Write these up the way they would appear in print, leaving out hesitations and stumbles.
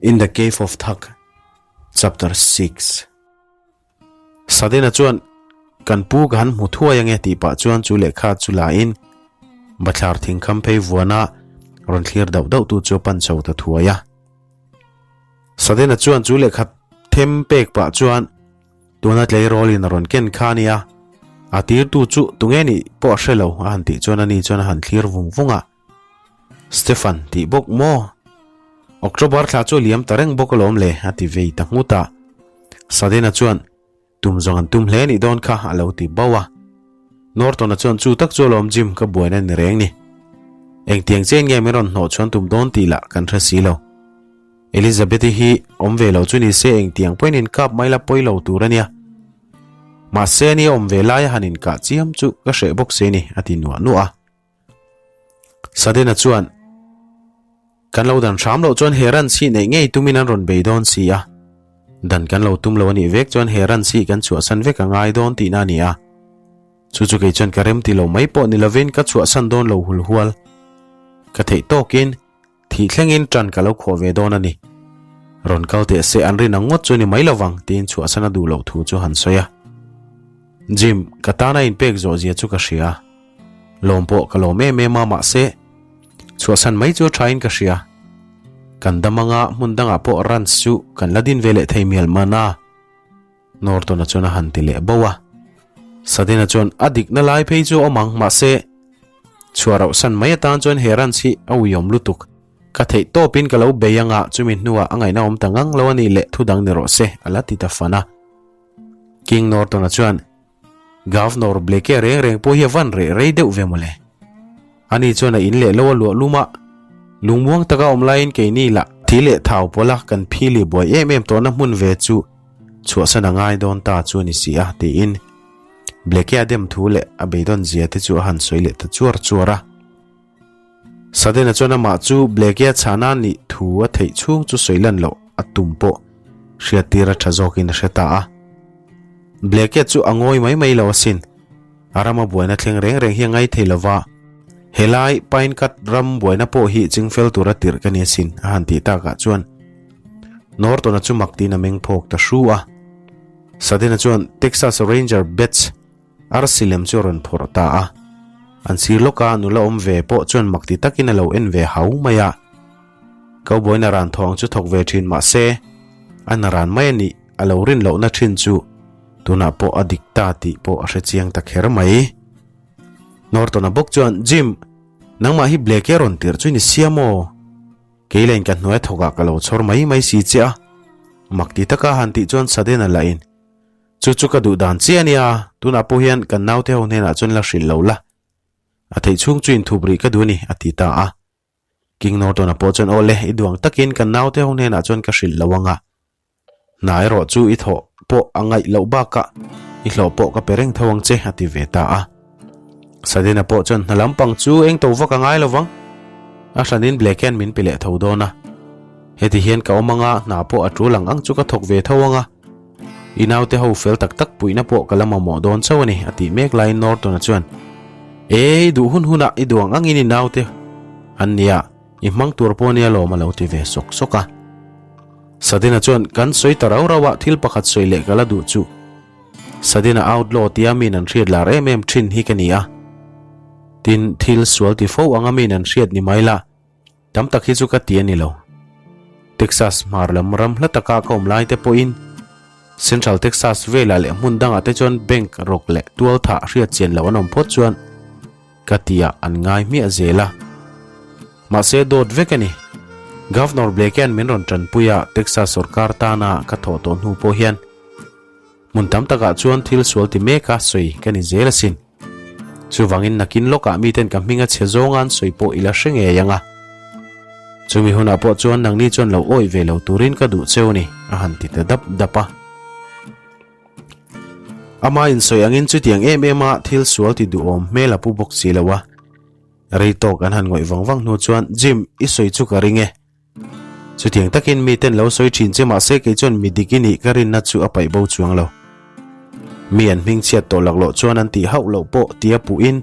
In the Cave of Thak, Chapter 6 Sadena chuan kan pu ka han hmu thuai ange tih pah chuan chu lehkha chu la in bathlar thing kham phei vuana rawn thlir dauh dauh tu chu a pan chho ta thuai a. Sadena chuan chu lehkha them pek pah chuan tuna tleirawl in a rawn ken kha ania, a tirtu chu tunge nih pawh a hre lo a han tih chuan ani chuan a han thlir vung vung a. Stefan tih bawk maw? October thla chu a liam ta reng bawk alawm le a ti vei ta nghut a. Sadena chuan tum zawng an tum hle nih dawn kha a lo ti bauh a. Norton-a chuan chu tak chu alawm Jim ka buaina ni reng ni. Engtiang chen nge min rawn hnawh chhuan tum dawn tih lah kan hre si lo. Elizabeth-i hi awm ve lo chu ni se engtiang pawhin inkap mai la pawi lo tur a nia. Mahse ni a awm ve laia han inkah chiam chu ka hreh bawk si ni a ti nuah nuah a. Sadena chuan, Kan lo dan hram loh chuan he ran chhi neih ngei tumin an rawn bei dawn si a. Dan kan lo tum lo a nih vek chuan he ran chhi kan chhuahsan vek a ngai dawn tihna a ni a. Chu chu kei chuan ka rem ti lo mai pawh ni lovin ka chhuahsan dawn lo hulhual. Ka theih tawkin thih thlengin tan ka lo khawh ve dawn a ni. Rawn kal teh se an rin ang ngawt chu ni mai lovang tiin chhuahsan a duh loh thu chu han sawi a. Jim, ka tana inpek zawh zia chu ka hria. Lawm pawh ka lawm em em a mahse chhuahsan mai chu a thain ka hria. Kan dam anga hmun dangah pawh runs chu kan la din ve leh thei mial man a. Norton-a chuan a han ti leh bauh a. Sadena chuan a dikna lai phei chu a awm ang mahse chhuah rauhsan mai atan chuan he runs hi a uiawm lutuk. Ka theih tawpin ka lo bei anga chumi hnuah a ngaihna awm ta ngang lo a nih leh thudang ni rawh se a la ti ta fan a. King Norton-a chuan Governor Blake reng reng pawh hi a van reh rei deuh ve mawle. Ani chuan a in leh lo a luah lum a, lungmuang taka awm laiin keini lah thi leh thau pawla kan phili buai em em tawhna hmun ve chu chhuahsan a ngai dawn ta chu a ni si a, tiin Blake-a dem thu leh a beidawn zia te chu a han sawi leh ta chuar chuar a. Sudden-a chuan amah chu Blake-a chhana nih thu a theih chhung chu sawi lan loh a tum pawh hriattir a tha zawkin a hre ta a. Blake-a chu a ngawi mai mai lo asin. A rama buaina thleng reng reng hi a ngai thei lo va, helai Pine Cut ram buaina pawh hi chingfel tura tirh ka ni asin a han tih takah chuan Norton-a chu mak tiin a meng phawk ta hru a. Sudden-a chuan Texas Ranger Bets Arsi lem chu a rawn phawrh ta a, an sir lawka nula awm ve pawh chuan mak ti takin a lo en ve hau mai a. Cowboy naran thawng chu thawk ve thin mah se, a naran mai a nih a lo rin lohna thin chu tunah pawh a dik ta tih pawh a hre chiang ta kher mai. Norton-a bawk chuan, Jim, nangmah hi Blake-a rawn tirh chu i ni sia maw? Kei lain ka hnuai thawkah ka lo chhawr mai mai si che a, mak ti taka han tih chuan Sudden-a lahin, Chu chu ka duh dan chiah a nia, tunah pawh hian kan naute ho hnenah chuan la hrilh lo la. A theih chhung chu inthup rih ka duh a ni, a ti ta a. King Norton-a pawh chuan aw le, i duang takin kan naute ho hnenah chuan ka hrilh lo ang a. Hna erawh chu i thawh pawh a ngaih loh bakah i hlawh pawh ka pe reng tho ang che, a ti ve ta a. Sadena pawh chuan hna lampang chu eng to vak a ngai lo vang. A hranin Blake hian min pe leh tho dawn a. Heti hian ka awm anga hna pawh a tul ang ang chu ka thawk ve tho ang a. I naute ho fel tak tak puihna pawh ka la mamawh dawn chauh a ni, a tih mek laiin Norton-a chuan, E, i duh hun hunah i duh ang angin i naute an nia, i hmang tur pawh nia lawm a lo ti ve sawk sawk a. Sadina chuan, Kan sawi ta rau rau a, thil pakhat sawi leh ka la duh chu. Sadina outlaw tia min an hriat lar em em thin hi ka ni a. Tin, thil sual ti fo anga min an hriat ni mai la. Tam tak hi chu ka ti a ni lo. Texas hmar lam ram hla taka ka awm lai te pawhin Central Texas velah leh hmun dangah te chuan bank rawk leh tual thah hriat chian loh an awm phawt chuan ka tiah an ngai hmiah zel a. Mahse dawt vek a ni. Governor Blake-a'n min rawn tanpui a, Texas sawrkar tana ka thawh tawh hnu pawh hian Hmun tam takah chuan thil sual ti meka sawi ka ni zel asin. Chuvangin nakin lawkah miten ka hming a chhe zawnga an sawi pawh i la hre ngei ang a. Chumi hunah pawh chuan nangni chuan lo awih ve lo turin ka duh cheu ni, a han ti ta dap dap a. Ama insawi angin chutiang em em a thil sual ti duhawm hmel a pu bawk si lo a. Rei tawk an han ngawih vang vang hnu chuan, Jim, i sawi chu ka ring e. Chutiang takin miten lo sawi thin che mahse kei chuan mi dik i nih ka rinna chu a paih bo chuang lo. Mi an hming chhiat tawh laklawh chuan an tih hauh loh pawh tia puhin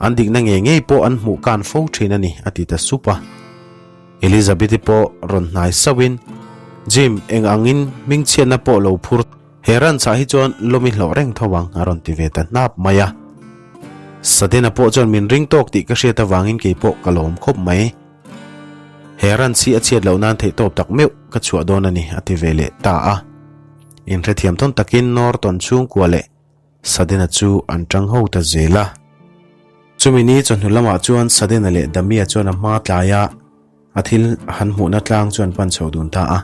an dikna ngei ngei pawh an hmuh kan fo thin a ni, a ti ta sup a. Elizabeth-i pawh rawn hnai sauhin, Jim, eng angin hmingchhiatna pawh lo phur he ranch ah hi chuan lawm i hlawh reng tho ang, a rawn ti ve ta hnap mai a. Sudden-a pawh chuan min ring tawk tih ka hriat avangin kei pawh ka lawm khawp mai. He ranch hi a chhiat loh nan theihtawp tak meuh ka chhuah dawn a ni, a ti ve leh ta a. Inhrethiam tawn takin Norton chhungkua leh Sudden-a chu an tang ho ta zel a. Chumi ni chawhnu lamah chuan Sudden-a leh Damia chuan a hma tlaia a thil han hmuhna tlang chu an pan chho dun ta a.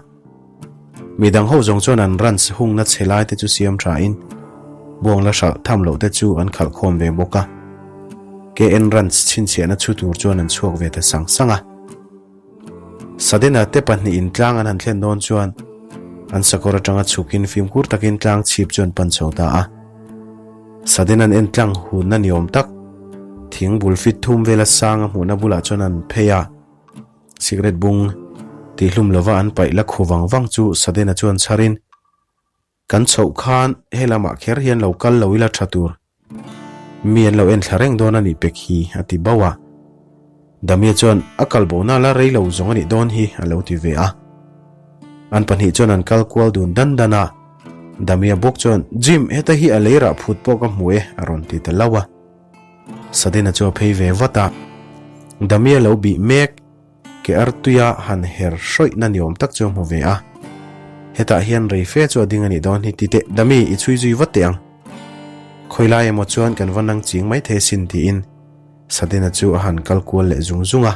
Mi dang ho zawng chuan an ranch hungna chhe lai te chu siam thain buang la hralh tham loh te chu an khalh khawm ve bawk a. KN Ranch chhinchhiahna chhu tur chuan an chhuak ve ta sang sang a. Sudden-a te pahnihin tlang an han thlen dawn chuan an sakawr atanga chhukin fimkhur takin tlang chhip chu an pan chho ta a. Sudden-a'n en tlang hunna ni awm tak thing bul fit thum vela sang a hmuhna bulah chuan an phei a. Cigarette bung tihlum lova an paih la khu vang vang chu Sudden-a chuan chharin, Kan chhoh khan he lamah kher hian lo kal lo ila tha tur. Mi an lo en thla reng dawn a nih pek hi, a ti bauh a. Damia chuan a kal bona la rei lo zawng a nih dawn hi a lo ti ve a. An pahnih chuan an kal kual dun dan dan a. Damia bawk chuan, Jim, heta hi a lei rah phut pawh ka hmu e, a rawn ti ta lo a. Sadina chu a phei ve vat a. Damia lo bih mek. Ke artuia han her hrawihna ni awm tak chu a hmu ve a. Hetah hian rei fe chu a ding a nih dawn hi ti teh, Dami, i chhui zui vat teh ang. Khawi lai emaw chuan kan va nang ching mai thei sin tiin Sadena chu a han kal kual leh zung zung a.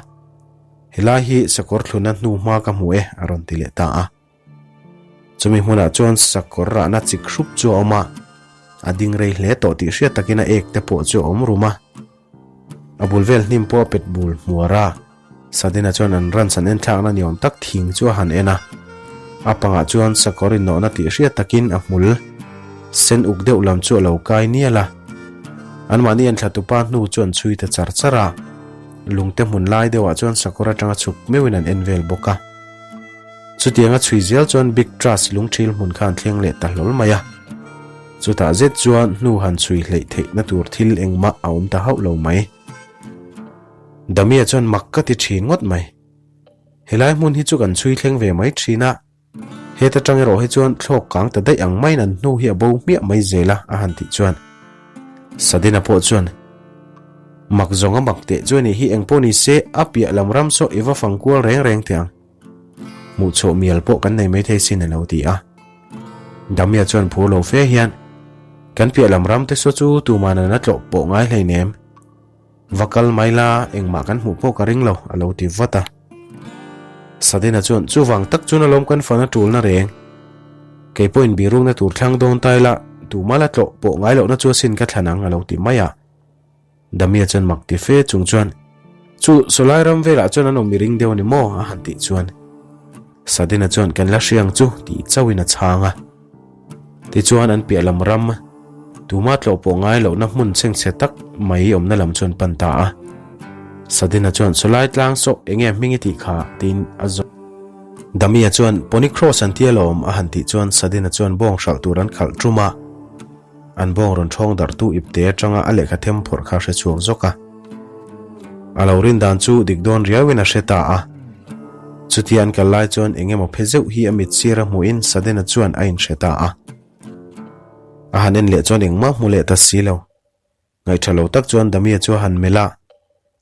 Helai hi sakawr thluna hnu hma ka hmu e, a rawn ti leh ta a. Chumi hmunah chuan sakawr rahna chik hrup chu a awm a, a ding rei hle tawh tih hriat takin a ek te pawh chu a awm rum a. A bul vel hnim pawh a pet bul hmuar a, Sadina chuan an ranch an enthlakna ni awm tak thing chu a han en a. A pangah chuan sakawr innawhna tih hriat takin a hmul sen uk deuh lam chu a lo kai nial a. Anmahni enthlatupa hnu chu an chhui ta char char a, lungte hmun lai deuhah chuan sakawr atanga chhuk meuhin an en vel bawk a. Chutianga chhui zel chuan Big Trust lungthil hmun kha an thleng leh ta hlawl mai a. Chutah zet chuan hnu han chhui hleih theihna tur thil engmah a awm ta hauh lo mai. Damia chuan mak ka ti thin ngawt mai. Helai hmun hi chu kan chhui thleng ve mai thin a, heta tang erawh hi chuan thlawk kang ta daih ang maiin an hnu hi a bo hmiah mai zel a, a han tih chuan Sadina pawh chuan mak zawng a mak teh chu a nih hi engpawh ni se a piah lam ram saw i va fang kual reng reng teh ang. Hmuh chhuah mial pawh kan nei maithei sin a lo ti a. Damia chuan phur lo fe hian, Kan piah lam ram te saw chu tuman an la tlawh pawh ngai hleinem. Va kal mai la, engmah kan hmuh pawh ka ring lo, a lo ti vat a. Sadina chuan, Chuvang tak chuan alawm kan fan a tulna reng. Kei pawhin birukna tur thlang dawn ta ila, tumah la tlawh pawh ngai lohna chu asin ka thlan ang, a lo ti mai a. Damia chuan mak ti fe chung chuan, Chu sawlai ram velah chuan an awm i ring deuh a ni maw? a han tih chuan Sadina chuan kan la hria ang chu tih chauhin a chhang a. Tichuan an piah lam ram tuma tlawh pawh ngai lohna hmun chhengchhe tak mai awmna lam chuan pan ta a. Sadina chuan sawlai tlang sawh enge hming i tih kha tiin a zawh. Damia chuan Pony Cross an tia lawm a han tih chuan Sadina chuan bawng hralh tur an khalh tum a. An bawng rawn ṭhawng darhtu ipte aṭanga a lehkha them phawrh kha a hre chhuak zawk a. A lo rin dan chu dik dawn riauin a hre ta a. Chutia an kal lai chuan eng emaw phe zeuh hi a mit sir a hmuhin Sudden-a chuan a inhre ta a. A han en leh chuan engmah hmu leh ta si lo. Ngaihṭha lo tak chuan Damia chu a han melh a,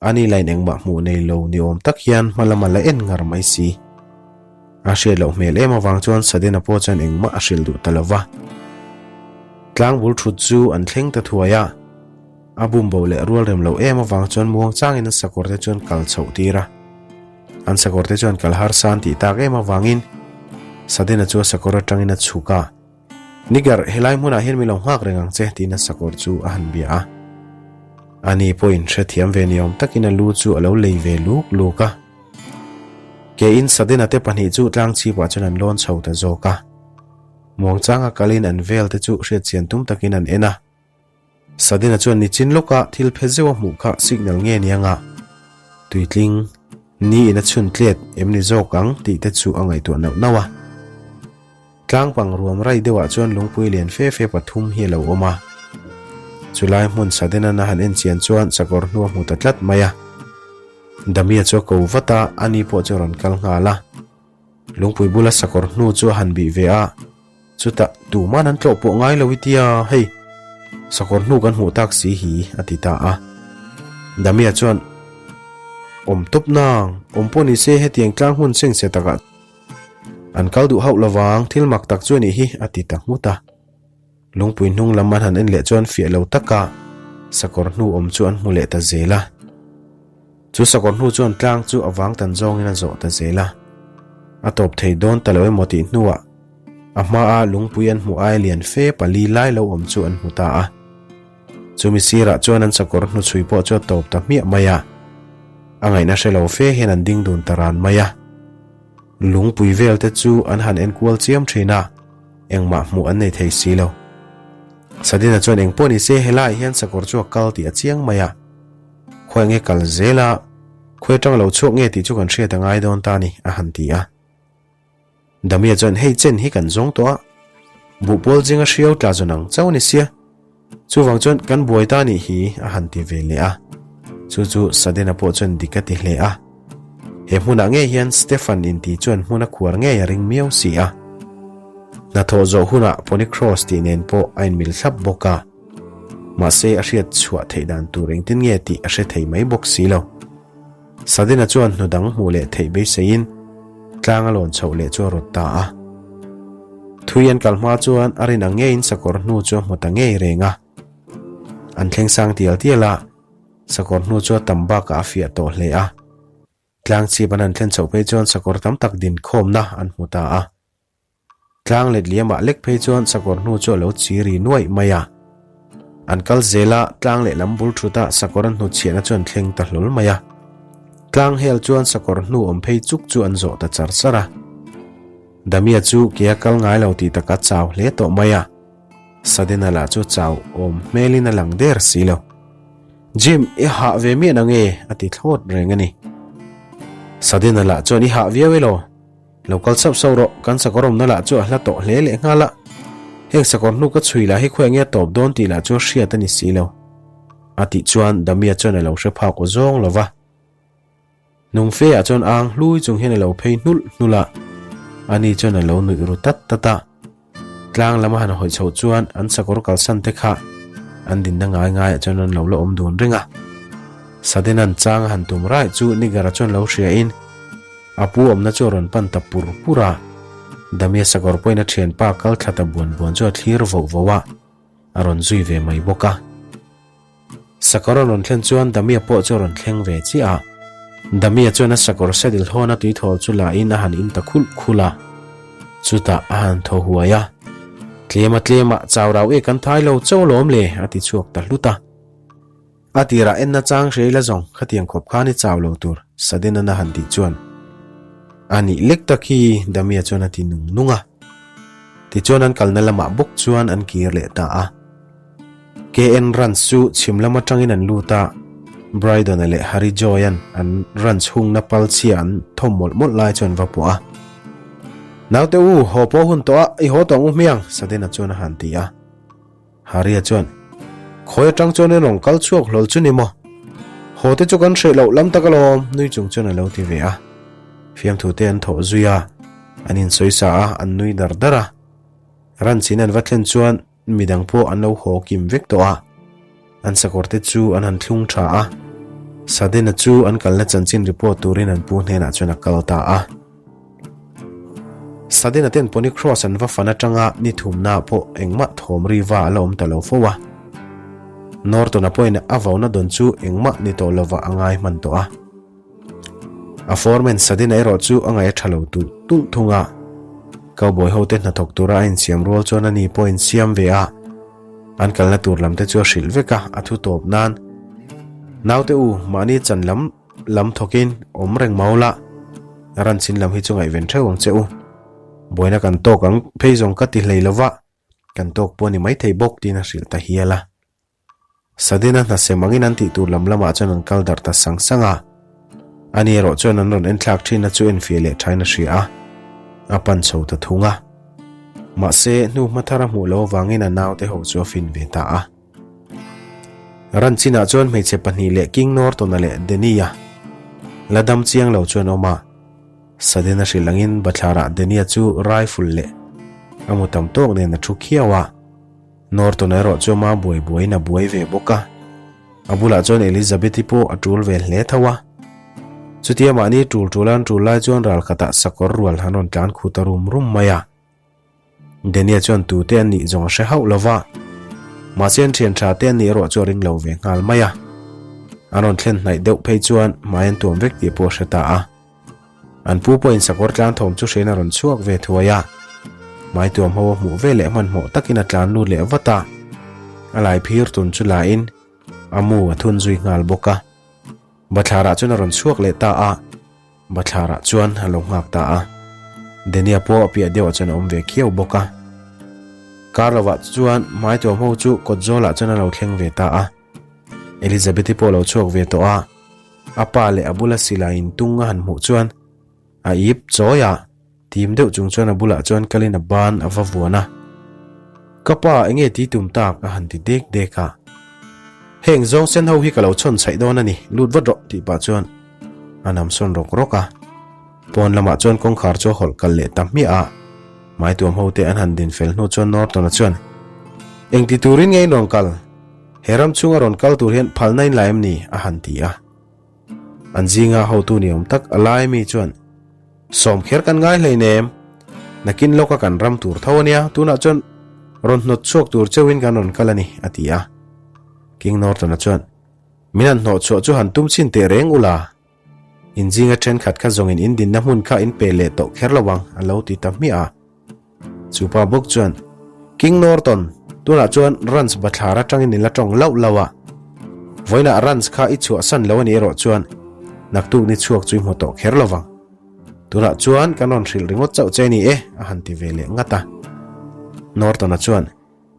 ani lain engmah hmuh nei lo ni awm tak hian hma lam a la en ngar mai si. A hriat loh hmel em avang chuan Sudden-a pawh chuan engmah a hrilh duh ta lo va. Tlangbul ṭhut chu an thleng ta thuai a, a bumbo leh rual rem loh em avang chuan muang changin an sakawr te chuan kal chhoh tir a. An sakawr te chuan kal harsa an tih tak em avangin Sudden-a chu a sakawr aṭangin a chhuk a. Nigger, helai hmunah hian min lo nghak reng ang che, tiin a sakawr chu a han bia a. Ani pawhin hrethiam ve ni awm takin a lu chu a lo lei ve luk luk a. Kein Sadena te pahnih chu tlang chhipah chuan an lawn chho ta zawk a. Muangchanga kalin an vel te chu hriatchian tum takin an en a. Sadena chuan nichin lawka thil phe zeuh a hmuh kha signal nge ni anga tuitling ni in a chhun tlet em ni zawk ang tih te chu a ngaihtuah nauh nauh a. Tlangpang ruam rai deuhah chuan lungpui lian fe fe pathum hi a lo awm a. Chulai hmun Sadenan a han en chian chuan sakawr hnu a hmu ta tlat mai a. Damia chu a ko vat a, ani pawh chu a rawn kal nghal a. Lungpui bula sakawr hnu chu a han bih ve a, chutah tuman an tlawh pawh ngai lo i tia, hei, sakawr hnu kan hmuh tak si hi, a ti ta a. Damia chuan, Awm tawp nang, awm pawh ni se hetiang tlang hmun seng che takah an kal duh hauh lovang, thil mak tak chu a nih hi, a ti ta nghut a. Lungpui hnung lam an han en leh chuan fiah lo taka sakawr hnu awm chu an hmu leh ta zel a. Chu sakawr hnu chuan tlang chu a vang tan zawngin a zawh ta zel a. A tawp thei dawn ta lo emaw tih hnuah a hmaa lungpui an hmuh aia lian fe pali lai lo awm chu an hmu ta a. Chumi sirah chuan an sakawr hnuchhui pawh chu a tawp ta hmiah mai a. A ngaihna hre lo fe hian an ding dun ta ran mai a. Lungpui vel te chu an han enkual chiam thin a. Engmah hmuh an nei thei si lo. Sadina chuan eng pawh ni se helaiah hian sakawr chu a kal tih a chiang mai a. Khawi nge kal zel a, khawi atang lo chhuak nge tih chu kan hriat a ngai dawn ta ni, a han ti a. Damia chuan hei chen hi kan zawng tawh a, buhpawl zinga hriau tla zawn ang chauh a ni sia. Chuvang chuan kan buai ta nih hi a han ti ve leh a, chu chu Sudden-a pawh chuan dik a ti hle a. He hmunah ngei hian Stefan inti chuan hmun a khuar ngei a ring miau si a. Hnathawh zawh hunah Pony Cross tih nen pawh a inmil thlap bawk a. Mahse a hriat chhuah theih dan tur engtin nge tih a hre thei mai bawk si lo. Sudden-a chuan hnu dang hmuh leh theih beiseiin tlang a lawn chhoh leh chu a rawt ta a. Thui an kal hma chuan a rin ang ngeiin sakawr hnu chu a hmu ta ngei reng a. An thleng sang tial tial a, sakawr hnu chu a tam bakah a fiah tawh hle a. Tlang chhip an han thlen chhoh phei chuan sakawr tam tak dinkhawmna an hmu ta a. Tlang let liamah lek phei chuan sakawr hnu chu a lo chi ri nuaih mai a. An kal zel a, tlang lehlam bul thut a sakawr an hnutchhiahna chu an thleng ta hlawl mai a. Tlang hel chuan sakawr hnu awm phei chuk chu an zawh ta char char a. Damia chu ke a kal ngai lo tih tak a chau hle tawh mai a. Sadena lah chu chau awm hmelin a lang der si lo. Jim, i hah ve miah na nge? a ti thlawt reng a ni. Sadena lah chuan i hah viau elaw? Lo kal sauh sauh rawh, kan sakawr awmna lah chu a hla tawh hle leh nghal a. Heng sakawr hnu ka chhui lah hi khawi nge a tawp dawn tih lah chu a hriat a ni si lo. A tih chuan Damia chuan a lo hre phak aw zawng lo va. Nung fe ah chuan ang hlui chung hian a lo phei hnulh hnulh a, ani chuan a lo nuih ru tat tat a. Tlang lama han hawi chhoh chuan an sakawr kalsan te kha an dinna ngai ngaiah chuan an lo la awm dun reng a. Sadenan chang a han tum raih chu Nigara chuan lo hriain a pu awmna chu a rawn pan ta pur pur a. Damia sakawr pawhin a thianpa kal thla ta buan buan chu a thlir voh voh a, a rawn zui ve mai bawk a. Sakawr a rawn thlen chuan Damia pawh chu a rawn thleng ve chiah a. Damia chuan a sakawr saddle hawn a tuithawl chu la in a han in ta khulh khulh a. Chutah a han thaw huai a. Tlem a tlem ah chau rau e kan thai lo chauh alawm le a ti chhuak ta hlut a. A tirah enna chang hre ila zawng khatiang khawp khan i chau lo tur Sadenan a han tih chuan a nih lek tak hi Damia chuan a ti nung nung a. Tichuan an kalna lamah bawk chuan an kir leh ta a. KN Ranch chu chhim lam atangin an lut a, Brydon-a leh Harry Joy-a'n an ranch hungna pal chhia an thawm mawlh mawlh lai chu an va pawh a. Naute u, haw pawh hun tawh a, i haw tawh ang u hmiang, Sadena chuan a han ti a. Harry-a chuan, Khawi atang chuan in rawn kal chhuak hlawl chu ni maw? Haw te chu kan hreh loh lam tak alawm, nui chung chuan a lo ti ve a. Fiamthu te an thawh zui a, an insawisa a, an nui dar dar a. Ranch in an va thlen chuan, Midang pawh an lo haw kim vek tawh a, an sakawrte chu an han thlung tha a. Sadena chu an kalna chanchin report turin an pu hnenah chuan a kal ta a. Sadena ten Pony Cross an va fan atanga ni thumnaah pawh engmah thawm ri va a la awm ta lo fo a. Norton-a pawhin a vauna dawn chu engmah ni tawh lovah a ngai hman tawh a. A foreman Sadina erawh chu a ngaih a tha lo tulh tulh thung a. Cowboy ho te hnathawk tura a insiam rual chuan ani pawh a insiam ve a. An kalna tur lam te chu a hrilh vek a, a thu tawp nan. Naute u, mahni chan lam lam thawkin awm reng mau la, ran chin lam hi chu ngaihven theuh ang che u. Buaina kan tawk ang phei zawng ka ti hlei lova, kan tawk pawh a ni maithei bawk tiin a hrilh ta hial a. Sadena hna sem angin an tih tur lam lamah chuan an kal darh ta sang sang a. Ani erawh chuan an rawn enthlak thinna chu enfiah leh thain a hria a, a pan chho ta thung a. Mahse, hnu hma thar a hmuh loh avangin a naute ho chu a fin ve ta a. Ran chinah chuan hmeichhe pahnih leh King Norton-a leh Danny-a. La dam chiang lo chuan awm a. Sudden a hrilh angin bathlarah Danny-a chu rifle leh a mu tam tawk nen a thu khiau a. Norton erawh chu ama buai buaiin a buai ve bawk a. A bulah chuan Elizabeth-i pawh a tul ve hle tho a. Chutia mahni tul tul a an tul lai chuan ral khatah sakawr rual an rawn tlan khu ta rum rum mai a. Daniel chuan tute an nih zawng a hre hauh lo va, mahse an thian tha te an nih erawh chu a ring lo ve nghal mai a. An rawn thlen hnaih deuh phei chuan hmai an tuam vek tih pawh a hre ta a. An pu pawhin sakawr tlan thawm chu hrein a rawn chhuak ve thuai a. Hmai tuam ho a hmuh ve leh hmanhmawh takin a tlan lut leh vat a. A lai phir tun chu la in a mu a thun zui nghal bawk a. Bathlarah chuan a rawn chhuak leh ta a. Bathlarah chuan a lo nghak ta a. Dania pawh a piah deuhah chuan a awm ve khiau bawk a. Kar lovah chuan hmaituam ho chu kawt zawlah chuan a lo thleng ve ta a. Elizabeth-i pawh a lo chhuak ve tawh a. A pa leh a bula silai intung a han hmuh chuan a ip chawi a. Tim deuh chung chuan a bulah chuan kalin a ban a va vuan a. Ka pa, enge ti tum tak? a han ti dek dek a. Heng zawng sen ho hi ka lo chhawn chhaih dawn a ni, lut vat rawh tih pah chuan a nam sawn rawk rawk a. Pawn lamah chuan kawngkhar chu a hawlh kal leh ta hmiah a. Maituam ho te an han din fel hnu chuan Norton-a chuan, Engti turin nge in rawn kal? He ram chhunga rawn kal tur hian phalna in la em ni? a han ti a. An zinga hotu ni awm tak a lai mi chuan, Sawm kher kan ngai hlei nem. Nakin lawka kan ram tur tho a nia, tunah chuan rawn hnawt chhuak tur cheuhin kan rawn kal a ni, a ti a. King Norton-a chuan, Min han hnawh chhuah chu han tum chhin teh reng ula. In zinga thenkhat kha zawngin in dinna hmun kha in pe leh tawh kher lo ang, a lo ti ta hmiah a. Chu pa bawk chuan, King Norton, tunah chuan Ranch bathlar atangin i la tawng lauh lauh a. Vawiinah Ranch kha i chhuahsan lo a nih erawh chuan naktuk ni chhuak chu i hmu tawh kher lo vang. Tunah chuan kan rawn hrilh ringawt chauh che ni e, a han ti ve leh ngat a. Norton-a chuan,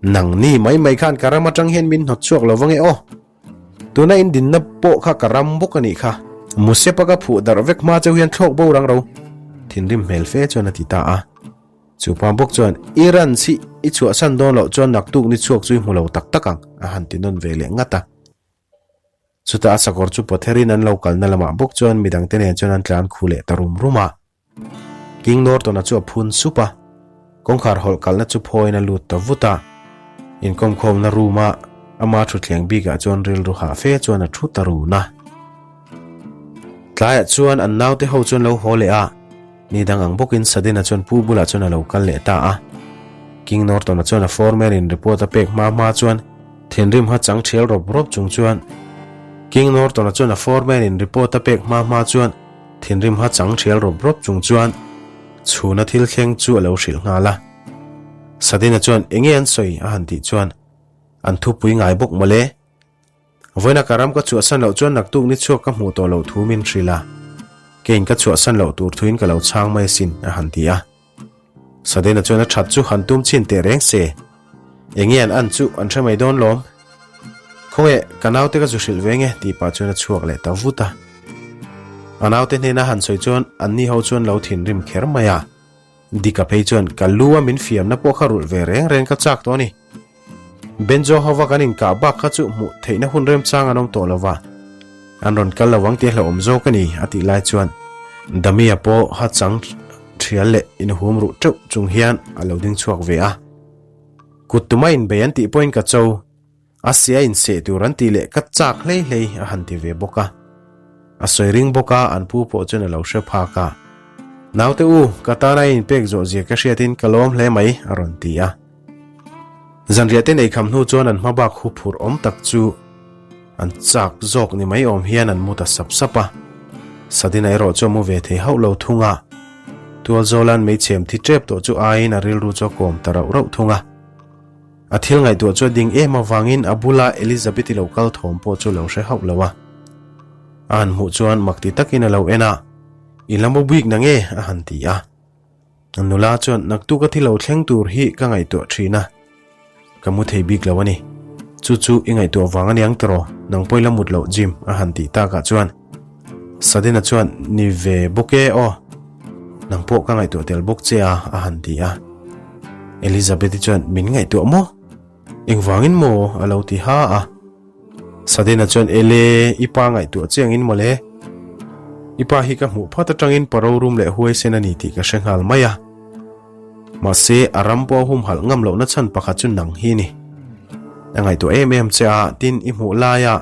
Nang ni mai mai khan ka ram atang hian min hnawt chhuak lo vang e aw. Tuna in dinna pawh kha ka ram bawk a nih kha. Musepa ka phuh darh vek hma cheu hian thlawk bo rang ro. Thinrim hmel fe chuan a ti ta a. Chu pa bawk chuan, I ran chhi i chhuahsan dawn loh chuan naktuk ni chhuak chu i hmu lo tak tak ang, a han ti nawn ve leh ngat a. Chutah a sakawr chu pawtherin an lo kalna lamah bawk chuan midangte nen chuan an tlan khu leh ta rum rum a. King Norton-a chu a phun sup a, kawngkhar hawlh kalna chu phawiin a lut ta vut a. Inkawmkhawmna room-a ama thutthleng bikah chuan rilru hah fe chuan a thu ta run a. Tlaiah chuan an naute ho chuan lo haw leh a, ni dang ang bawkin Sudden-a chuan pu bulah chuan a lo kal leh ta a. King Norton-a chuan a foreman-in report a pek hma hma chuan thinrim ha chang thial rawp rawp chung chuan King Norton-a chuan a foreman-in report a pek hma hma chuan Thinrim ha chang thial rawp rawp chung chuan chhuna thil thleng chu a lo hrilh nghal a. Sadina chuan enge an sawi a han tih chuan an thupui ngai bawk mawle. Vawiina ka ram ka chhuahsan loh chuan naktuk ni chhuak ka hmuh tawh loh thu min hrilh a. Keiin ka chhuahsan loh tur thuin ka lo chhang mai asin a han ti a. Sadena chuan a that chu han tum chhin teh reng se. Enge an an chu an hre mai dawn lawm. Khawnge ka naute ka zu hrilh ve nge tih pah chuan a chhuak leh ta vut a. A naute hnena han sawi chuan anni ho chuan lo thinrim kher mai a. Dika phei chuan ka lu a min fiamna pawh kha rulh ve reng reng ka chak tawh a ni. Benjo hova kan inkah bak kha chu hmuh theihna hun remchang an awm tawh lo va, an rawn kal lo ang tih a hlauhawm zawk a ni, a tih lai chuan Damia pawh ha chang thial leh inhum ruh teuh chung hian a lo ding chhuak ve a. Kut tuma inbei an tih pawhin ka cho, a sia inseh tur an tih leh ka chak hlei hlei a han ti ve bawk a. A sawi ring bawk a, an pu pawh chuan a lo hre phak a. Naute u, ka tana i inpek zawh zia ka hriatin ka lawm hle mai, a rawn ti a. Zanriah te nei kham hnu chuan an hma bak hu phurh awm tak chu an chak zawk ni mai awm hian an mu ta sap sap a. Sadina erawh chu a mu ve thei hauh lo thung a. Tualzawla'n meichhem thi tep tawh chu aiin a rilru chu a kawm ta rauh rauh thung a. A thil ngaihtuah chu a ding em avangin a bula Elizabeth-i lo kal thawm pawh chu lo hre hauh lo a. A han hmuh chuan mak ti takin a lo en a, I la mu bik na nge? a han ti a. Nula chuan naktuk a thi lo thleng tur hi ka ngaihtuah thin a, ka mu thei bik lo a ni. Chu chu i ngaihtuah vang a niang tiraw, nang pawh i la mut loh Jim a han tih takah chuan Sadina chuan ni ve bawk e aw, nang pawh ka ngaihtuah tel bawk che a a han ti a. Elizabeth-i chuan min ngaihtuah maw? Engvangin maw? a lo ti ha a. Sadina chuan, Ele, i pa ngaihtuah che angin mawle. I pa hi ka hmuh phawt atangin pa rorum leh huaisen a ni tih ka hre nghal mai a. Mahse, a ram pawh a humhalh ngam lohna chhan pakhat chu nang hi ni. A ngaihtuah em em che a, tin i hmuh laia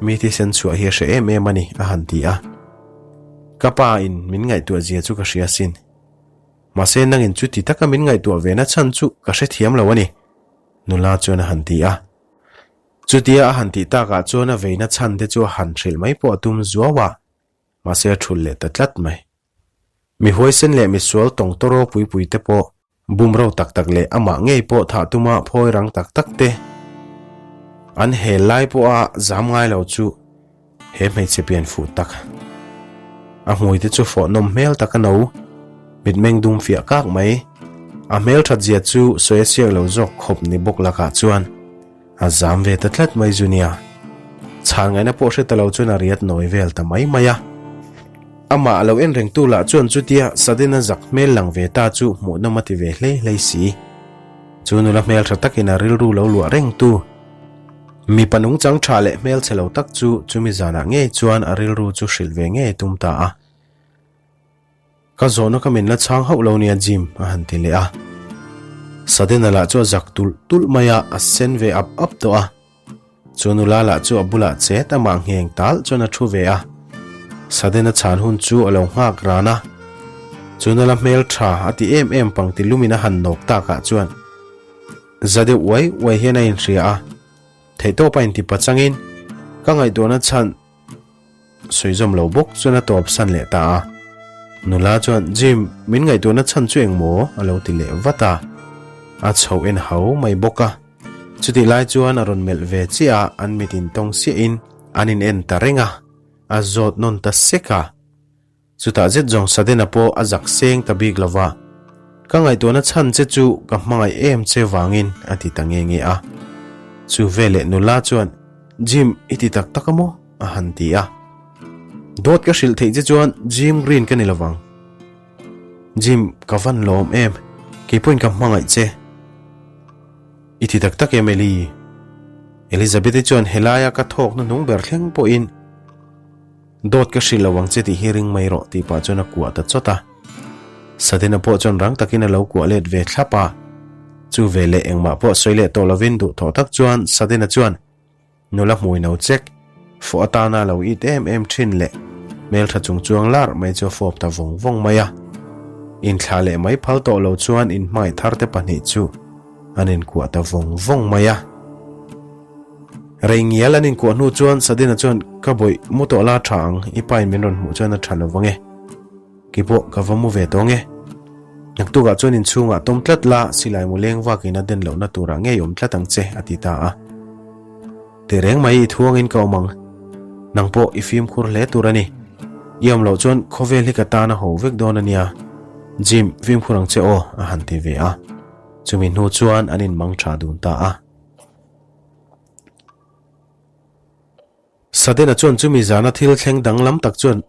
mi thisen chhuah hi a hre em em a ni, a han ti a. Ka pa in min ngaihtuah zia chu ka hria sin. Mahse, nangin chuti taka min ngaihtuah ve na chhan chu ka hrethiam lo a ni, nula chuan a han ti a. Chutia a han tih takah chuan a veina chhan te chu a han hrilh mai pawh a tum zuau a, mahse a thulh leh ta tlat mai. Mi huaisen leh misual tawng tawraw pui pui te pawh bumro tak tak leh amah ngei pawh thah tuma phawi rang tak tak te an hel lai pawha zam ngai lo chu he hmeichhe pian fuh tak a hmui te chu fawh nawm hmel tak a no mitmeng dum fiah kak mai a hmel that zia chu sawi a siak lo zawk khawp ni bawk lakah chuan A zam ve ta tlat mai zu nia. Chhan ngaihna pawh hre ta lo chuan a riat nawi vel ta mai mai a. Amah a lo en rengtu lah chuan chutia Sudden-a zak hmel lang ve ta chu hmuhnawm a ti ve hlei hlei si. Chu nula hmel tha takin a rilru lo luah rengtu mipa nungchang tha leh hmel chhe lo tak chu chumi zanah ngei chuan a rilru chu hrilh ve ngei tum ta a. Ka zawhna ka min la chhang hauh lo nia Jim, a han ti leh a. Sudden-a lah chu a zak tulh tulh mai a, a sen ve ap ap tawh a. Chu nula lah chu a bulah chet amah ngheng tal chuan a thu ve a. Sudden-a chhan hun chu a lo nghak ran a. Chu nula hmel tha a ti em em pang ti lumin a han nawk takah chuan za deuh uai uai hian a inhria a. Theihtawp a inti pachangin ka ngaihtuahna chhan Sawi zawm lo bawk chuan a tawp san leh ta a. Nula chuan, Jim, min ngaihtuahna chhan chu eng maw? a lo ti leh vat a. A chho en hau mai bawk a. Chutih lai chuan a rawn melh ve chiah a, an mit intawng siahin an in en ta reng a, a zawt nawn ta sek a. Chutah zet zawng Sudden-a pawh a zak seng ta bik lo va, Ka ngaihtuahna chhan che chu ka hmangaih em che vangin a ti ta nge nge a. Chu veleh nula chuan, Jim, i ti tak tak a maw? a han ti a. Dawt ka hrilh theih che chuan Jim Green ka ni lo vang. Jim, ka van lawm em, kei pawhin ka hmangaih che. I ti tak tak em Eli? Elizabeth-i chuan helaia ka thawkna hnung ber thleng pawhin, Dawt ka hrilh lo ang che tih hi ring mai rawh tih pah chuan a kuah ta chawt a. Sadena pawh chuan rang takin a lo kuah let ve thlap a. Chu ve leh engmah pawh sawi leh tawh lovin duhthawh tak chuan Sadena chuan nula hmui no chek, fawh atana lo it em em thin leh hmeltha chung chuang lar mai chu a fawp ta vawng vawng mai a. Inthlah leh mai phal tawh lo chuan inhmangaih thar te pahnih chu an inkuah ta vawng vawng mai a. Rei ngial an inkuah hnu chuan Sadina chuan ka bawih mu tawh la tha ang, i pain min rawn hmuh chuan a tha lo vang e. Kei pawh ka va mu ve tawng e. Naktukah chuan inchhungah tawm tlat la, silai mu leng vakin a den lohna turah ngei awm tlat ang che, a ti ta a. Tehreng mai i thuangin ka awm ang. Nang pawh i fimkhur hle tur a ni. I awm loh chuan khawvel hi ka tan a ho vek dawn a nia. Jim, fimkhur ang che aw, a han ti ve a. Chumi hnu chuan an inmang tha dun ta a. Sudden-a chuan chumi zana thil thleng danglam tak chuan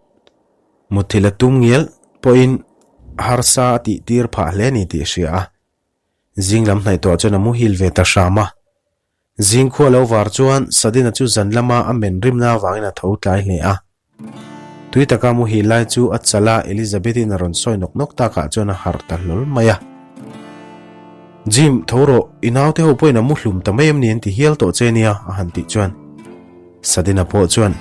mutthilh a tum ngial pawhin harsa a tih tir phah hle a ni tih a hria a. Zing lam hnaih tawh chuan a muhil ve ta hram a. Zing khua lo var chuan Sudden-a chu zan lama a men rimna avangin a tho tlai hle a. Tui taka muhil lai chu a chal a, Elizabeth-in a rawn sawi nawk nawk takah chuan a harh ta hlawl mai a. Jim, tho rawh, i naute ho pawhin a mu hlum ta mai em ni an ti hial tawh che nia, a han tih chuan. Sadina pawh chuan,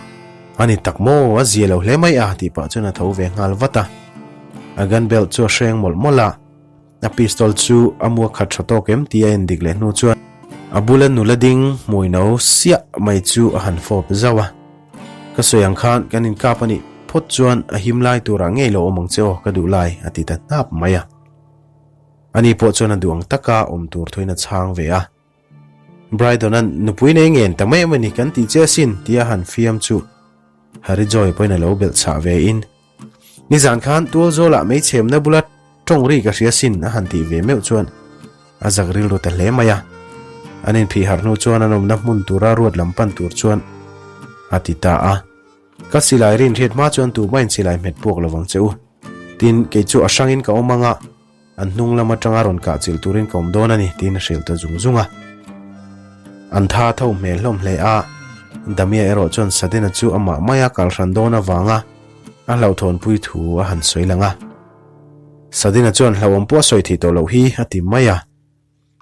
A ni tak maw, a zia lo hle mai a, tih pah chuan a tho ve nghal vat a. A gun belt chu a hreng mawlh mawlh a. A pistol chu a mua khat tha tawk em tih a en dik leh hnu chuan a bula nula ding hmui no siah mai chu a han fawp zauh a. Ka sawi ang khan kan inkap a nih phawt chuan a him lai turah ngei lo awm ang che aw ka duh lai a ti ta hnap mai a. Ani pawh chuan a duh ang taka awm tur thuin a chhang ve a. Brydon-a'n nupui nei ngen ta mai em a ni kan tih che asin tia han fiam chu Harry Joy pawhin a lo belh chhah ve in. Nizan khan tualzawlah meichhemna bula tawng ri ka hria sin a han tih ve meuh chuan a zak rilru ta hle mai a. An inphih harh hnu chuan an awmna hmun tura ruat lam pan tur chuan a ti ta a. Ka silai rin hriat hma chuan tumahin silai hmet puak lovang che u. Tin, kei chu a hrangin ka awm ang a. An hnung lam atanga rawn kah chilh turin ka awm dawn a ni, tiin a hrilh ta zung zung a. An tha tho hmel hlawm hle a, Damia erawh chuan Sadena chu amah maia kal hran dawn avanga. A hlauhthawnpui thu a han sawi lang a. Sudden-a chuan hlauhawm pawh a sawi theih tawh loh hi a ti mai a.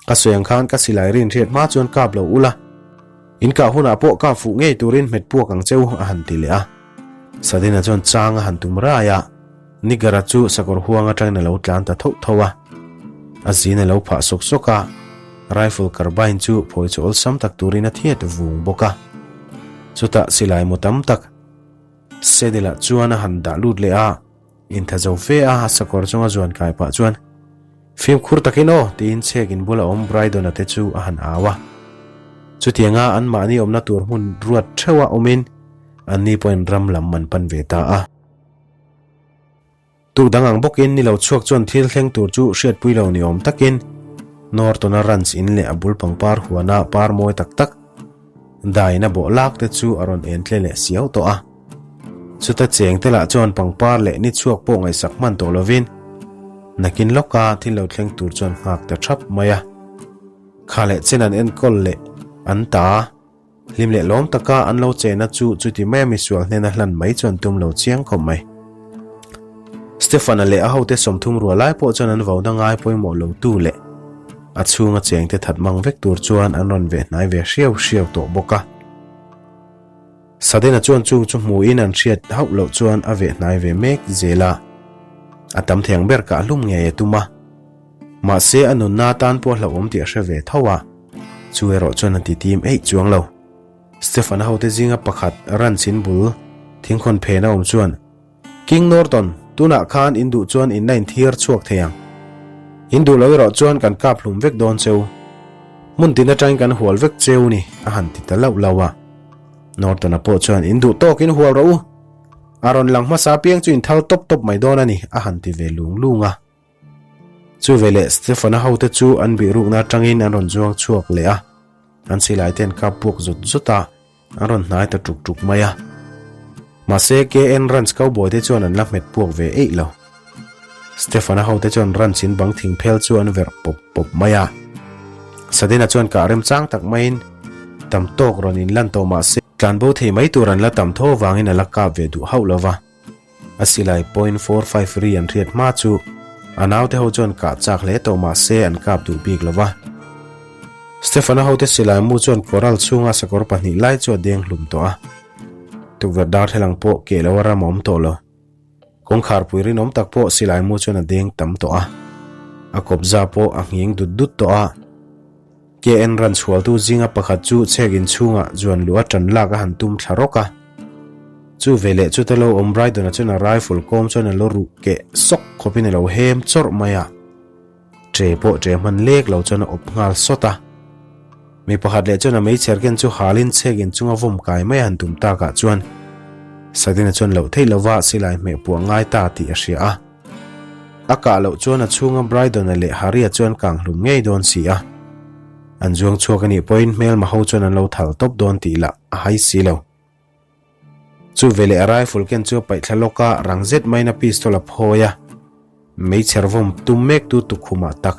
Ka sawi ang khan ka silai rin hriat hma chuan kap lo ula, in kah hunah pawh kap fuh ngei turin hmet puak ang che u a han ti leh a. Sudden-a chuan chang a han tum rai a, Nigger-a chu sakawr huang atangin a lo tlan ta tho tho a. A zin a lo phah sawk sawk a, rifle carbine chu phawi chu awlsam tak turin a thiat vung bawk a. Chutah silai mu tam tak Saddle-ah chuan a han dah lut leh a, intha zo fe a, a sakawr chunga zuan kai pah chuan, Fimkhur takin aw! tiin chhek in bula awm Brydon-a te chu a han au a. Chutianga anmahni awmna tur hmun ruat theuha awmin anni pawhin ram lam an pan ve ta a. Tuk dang ang bawkin ni lo chhuak chuan thil thleng tur chu hriatpui lo ni awm takin Norton-a ranch in leh a bul pangpar huana par mawi tak tak daiin a bawh lak te chu a rawn en tle leh siau tawh a. Chuta cheng te lah chuan pangpar leh ni chhuak pawh ngaihsak hman tawh lovin nakin lawka thil lo thleng tur chuan nghak ta thap mai a. Kha leh chen an enkawl leh an ta. Hlim leh lawm taka an lo chena chu chuti maia misual hnena hlan mai chuan tum lo chiang khawp mai. Stefan-a leh a hote 30 ruah lai pawh chuan an vauna ngai pawimawh lo tu leh a chhunga chengte that mang vek tur chuan an rawn veh hnai ve hriau hriau tawh bawk a. Sudden-a chuan chung chu hmuin an hriat hauh loh chuan a veh hnai ve mek zel a, a tam thei ang ber kah hlum ngei a tum a. Mahse a nunna atan pawh hlauhawm tih a hre ve tho a, chu erawh chuan a ti tim eih chuang lo. Stefan-a hote zinga pakhat ranchin bul thingkhawn phen a awm chuan, King Norton, tunah khan in duh chuan in la inthir chhuak thei ang. In duh lo erawh chuan kan kap hlum vek dawn cheu. Hmun tin atangin kan hual vek cheu ni, a han ti ta lauh lauh a. Norton-a pawh chuan, In duh tawkin hual rawh u. A rawn lang hmasa apiang chu in thal tawp tawp mai dawn a ni, a han ti ve lung lung a. Chu veleh Stefan-a hote chu an bihrukna atangin an rawn zuang chhuak leh a, an silai te an kap puak zut zut a, an rawn hnai ta tuk tuk mai a. Mahse, KN Ranch cowboy te chuan an la hmet puak ve eih lo. Stefan-a hote chuan ranch in bang thing phel chu an verh pawp pawp mai a. Sadena chuan kah remchang tak maiin tam tawk rawn inlan tawh mahse, tlanbo thei mai tur an la tam tho avangin a la kap ve duh hauh lo va. A silai point 45 ri an hriat hma chu a naute ho chuan kah chak hle tawh mah se an kap duh bik lo va. Stefan-a hote silai mu chuan corral chhunga sakawr pahnih lai chu a deng hlum tawh a. Tukverh darthlalang pawh keh lo a ram a awm tawh lo. Kawngkhar pui rinawm tak pawh silai mu chuan a deng tam tawh a. A kawpza pawh a nghing dut dut tawh a. KN ran chhualtu zinga pakhat chu chhek inchhungah zuan luh a tan lak a han tum thla rawk a. Chu veleh chuta lo awm Brydon-a chuan a rifle kawm chuan a lo ruh keh sawk khawpin a lo hem chawrh mai a. Ṭe pawh ṭe hman lek lo chuan a awp nghal sawt a. Mi pakhat leh chuan a meichher ken chu halin chhek inchunga vawm kai mai a han tum takah chuan Sudden-a chuan loh theih lova silai hmeh puah ngai ta tih a hria a. A kah loh chuan a chhunga Brydon-a leh Harry-a chuan kang hlum ngei dawn si a. An zuang chhuak a nih pawhin hmelma ho chuan an lo thal tawp dawn tih lah a hai si lo. Chu veleh a rifle ken chu a paih thla lawk a, rang zet maiin a pistol a phawi a. Meichher vawm tum mek tu tukkhumah tak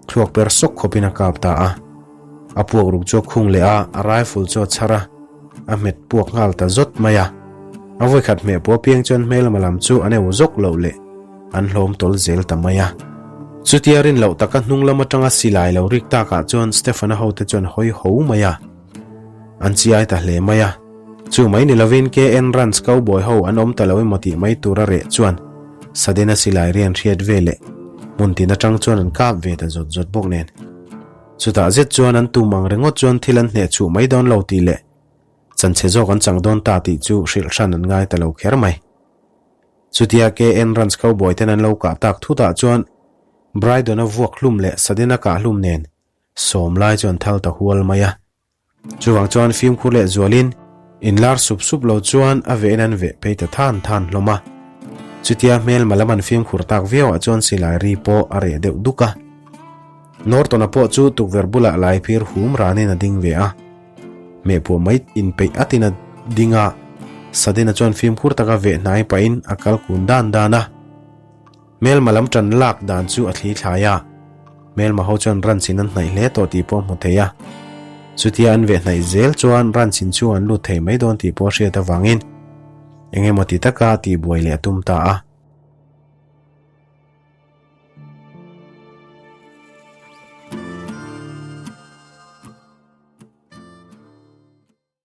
thluak per sawk khawpin a kap ta a. A puak ruk chu a khung leh a, a rifle chu a chhar a, a hmet puak nghal ta zawt mai a. A vawikhat hmeh pawh apiang chuan hmelma lam chu an eu zawk loh leh an hlawm tawl zel ta mai a. Chutia rin loh taka hnung lam atanga silai lo rik takah chuan Stefan-a hote chuan hawi ho mai a. An chiai ta hle mai a. Chu mai ni lovin KN Ranch cowboy ho an awm ta lo emaw tih mai tura reh chuan Sudden-a silai rian hriat ve leh hmun tin atang chuan an kap ve ta zawt zawt bawk nen. Chutah zet chuan an tum ang ringawt chuan thil an hneh chhuh mai dawn lo tih leh chanchhe zawk an chang dawn ta tih chu hrilh hran an ngai ta lo kher mai. Chutia KN Ranch cowboy ten an lo kah tak thutah chuan Brydon-a vuak hlum leh Sudden-a kah hlum nen sawm lai chu an thal ta hual mai a. Chuvang chuan fimkhur leh zualin inlar sup sup lo chuan a vehin an veh phei ta than than hlawm a. Chutia hmelma lam an fimkhur tak viauah chuan silai ri pawh a reh deuh duk a. Norton-a pawh chu tukverh bulah lai phir hum ranin a ding ve a. Hmehpuah mai inpeih atin a ding a, Sudden-a chuan fimkhur taka veh hnai pahin a kal kun dan dan a. Hmelma lam tan lak dan chu a thli thlai a, hmelma ho chuan ranchin an hnaih hle tawh tih pawh a hmu thei a. Chutia an veh hnaih zel chuan ranchin chu an lut thei mai dawn tih pawh a hriat avangin. Eng emaw ti taka tihbuai leh a tum ta a.